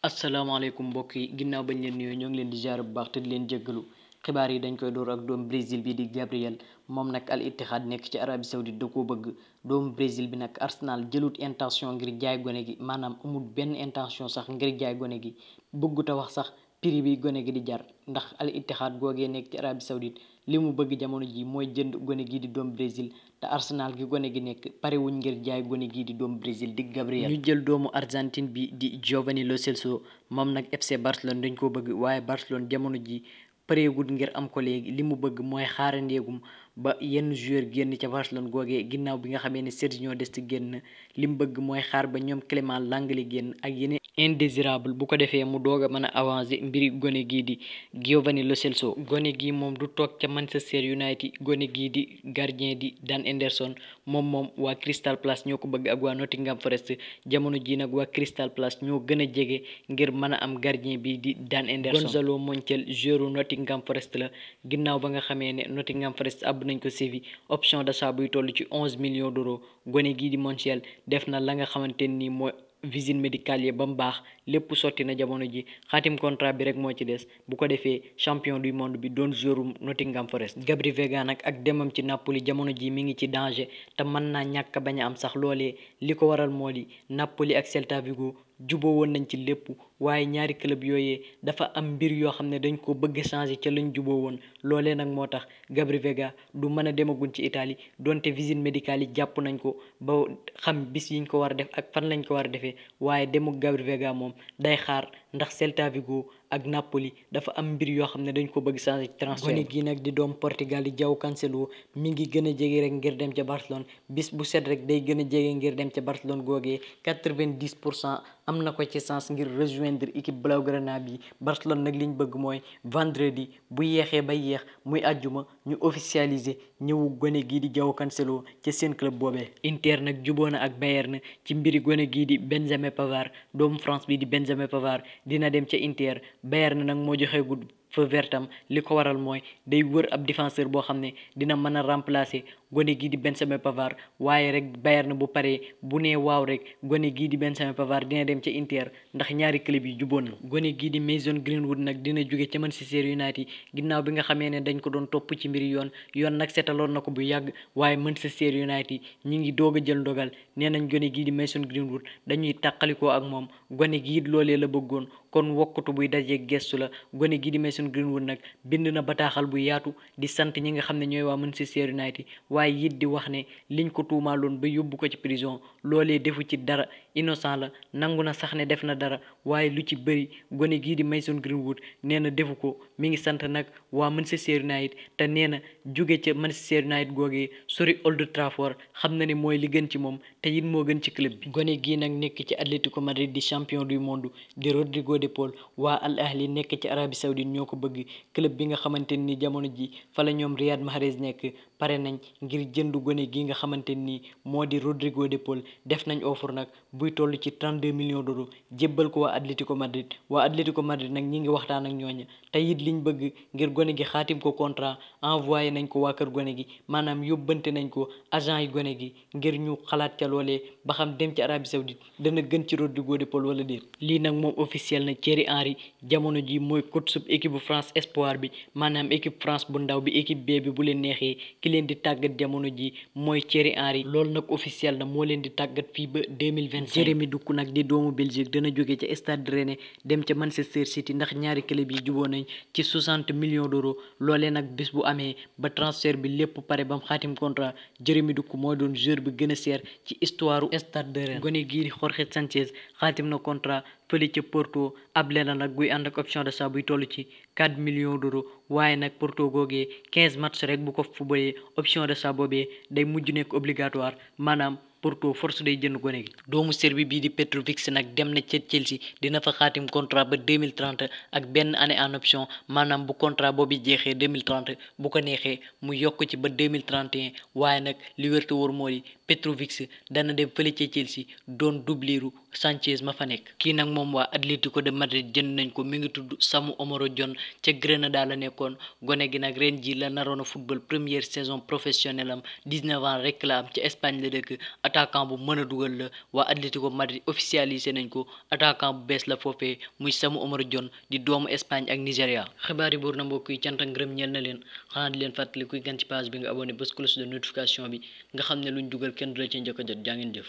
asalaamaaleykum mbokk yi ginnaaw bañ leen nuyoo ñoo ngi leen di jaar bu baax te di leen jéggalu xibaar yi dañ koy door ak doomu Brésil bi di Gabriel moom nag Al Ittihad nekk ci Arabie Saoudite da koo bëgg doomu Brésil bi nag Arsenal jëlut intention ngir jaay gone gi maanaam amul benn intention sax ngir jaay gone gi bëggut a wax sax prix bi gone gi di jar ndax Al Ittihad googee nekk ci Arabie Saoudite li mu bëgg jamono ji mooy jënd gone gi di doomu Brésil te Arsenal gi gone gi nekk pare wuñ ngir jaay gone gii di doomu Brésil di Gabriel. ñu jël doomu Argentine bi di Giovanni Lo Celso moom nag FC Barcelone dañ ko bëgg waaye Barcelone jamono ji pareegul ngir am ko léegi li mu bëgg mooy xaarandeegum ba yenn joueur génn ca Barcelone googee ginnaaw bi nga xamee ne Sergio Dest génn li mu bëgg mooy xaar ba ñoom Clément Lenglet génn ak yeneen indésirable bu ko defee mu doog a mën a avancer mbiri gone gii di Giovanni Lo Celso gone gii moom du toog ca Manchester United gone gii di gardien di Dan Henderson moom waa Crystal Palace ñoo ko bëgg ak waa Nottingham Forest jamono ji nag waa Crystal Palace ñoo gën a jege ngir mën a am gardien bi di Dan Henderson. Gonzalo Montiel joueur Nottingham Forest la ginnaaw ba nga xamee ne Nottingham Forest àbb nañ ko Séville option d'achat buy toll ci 11 millions d'euros gone gii di Montiel def na la nga xamante ni mooy visite médicale yi ba mu baax lépp sotti na jamono ji xaatim contrat bi rek moo ci des bu ko defee champion du monde bi doon joueur Nottingham Forest. Gabri Vega nag ak demam ci Napoli jamono ji mi ngi ci danger te mën naa ñàkk bañ a am sax loolee li ko waral moo di Napoli ak Celta Vigo juboo woon nañ ci lépp waaye ñaari club yooyee dafa am mbir yoo xam ne dañ ko bëgg changer ca lañ juboo woon loolee nag moo tax Gabri Vega du mën a demagun ci Italie donte visite médicale yi jàpp nañ ko ba xam bis yiñ ko war a def ak fan lañ ko war a defee waaye demuk Gabri Vega moom day xaar ndax Celta Vigo ak Napoli dafa am mbir yoo xam ne dañ ko bëgg changer ci transfert. gone gi nag di doom Portugal di João Cancelo mi ngi gën a jege rek ngir dem ca Barcelone bis bu set rek day gën a jege ngir dem ca Barcelone googee 90% am na ko ci chance ngir rejoindre équipe blaugrana bi Barcelone nag liñ bëgg mooy vendredi bu yeexee ba yeex muy àjjuma ñu officialiser ñëwu gone gii di João Cancelo ca seen club boobee. Inter nag juboo na ak Bayern ci mbiri gone gii di Benjamin Pavard doomu France bi di Benjamin Pavard dina dem ca Inter Bayern nag moo joxe gud feu vertam li ko waral mooy day wër ab défenseur boo xam ne dina mën a remplacer gone gii di Benjamin Pavard waaye rek Bayern bu paree bu nee waaw rek gone gii di Benjamin Pavard dina dem ca Inter ndax ñaari club yi juboon na. gone gii di Mason Greenwood nag dina jóge ca Manchester United ginnaaw bi nga xamee ne dañ ko doon topp ci mbiri yoon nag setaloon na ko bu yàgg waaye Manchester United ñi ngi doog a jël ndogal nee nañ gone gii di Mason Greenwood dañuy tàqalikoo ak moom gone gii loolee la bëggoon kon wokkatu buy dajee gestu la gone gii di Mason Greenwood nag bind na bataaxal bu yaatu di sant ñi nga xam ne ñooy waa Manchester United waaye it di wax ne liñ ko tuumaaloon ba yóbbu ko ci prison loolee defu ci dara innocent la nangu na sax ne def na dara waaye lu ci bëri gone gii di Mason Greenwood nee na defu ko mi ngi sant nag waa Manchester United te nee na jóge ca Manchester United googee sori Old Trafford xam na ne mooy li gën ci moom te it moo gën ci club bi. gone gii nag nekk ci Atlético Madrid di champion du monde di Rodrigo de Paul waa Al Ahli nekk ci Arabie Saoudite ñoo ko bëgg club bi nga xamante ni jamono ji fa la ñoom Riyad Mahrez nekk pare nañ ngir jënd gone gi nga xamante ni moo di Rodrigo de Paul def nañ offre nag buy toll ci 32 millions d'euros jébbal ko waa Atlético Madrid nag ñi ngi waxtaan ak ñooña te it liñ bëgg ngir gone gi xaatim ko contrat envoyé nañ ko waa kër gone gi maanaam yóbbante nañ ko agent yi gone gi ngir ñu xalaat ca loolee ba xam dem ci Arabie Saoudite dana gën ci Rodrigo de Paul wala déet. lii nag moom officiel na Thierry Henry jamono ji mooy coach sub équipe bu France espoir bi maanaam équipe France bu ndaw bi équipe B bi bu leen neexee ki leen di tàggat jamono ji mooy Thierry Henry loolu nag officiel na moo leen di tàggat fii ba 2025. Jérémy Doku nag di doomu Belgique dana jóge ca Stade Rennais dem ca Manchester City ndax ñaari club yi juboo nañ ci 60 millions d'euros loolee nag bis bu amee ba transfert bi lépp pare ba mu xaatim contrat Jérémy Doku moo doon joueur bi gën a seer ci histoire Stade Rennais. gone gii di Jorge Sanchez xaatim na contrat fële ca Porto able na nag guy ànd ak option d'achat buy toll ci 4 millions d'euros waaye nag Porto googee 15 match rek bu ko fubalee option d'achat boobee day mujj nekk obligatoire maanaam Porto force day jënd gone gi. doomu Serbie bii di Petrovic nag dem na ca Chelsea dina fa xaatim contrat ba 2030 ak benn année en option maanaam bu contrat boobu jeexee 2030 bu ko neexee mu yokk ci ba 2031 waaye nag li wér te wóor moo di Petrovic dana dem fële ca Chelsea doon doublure Sanchez ma fa nekk. kii nag moom waa Atlético de Madrid jënd nañ ko mi ngi tudd Samu Omaro Dione ca Grenada la nekkoon gone gi nag ren ji la naroon a football première saison professionnelle am 19 ans rek la am ca Espagne la dëkk attaquant bu mën a dugal la waa Atlético Madrid officialisé nañ ko attaquant bu bees la foofee muy Samu Omaro Dione di doomu Espagne ak Nigéria. xibaar yi buur na mbokk yi cant ak ngërëm ñeel na leen xanaa di leen fàttali kuy gan ci page bi nga abonné bés cloche de notification bi nga xam ne luñ dugal kenn du la ci njëkk a jot jaa ngeen jëf.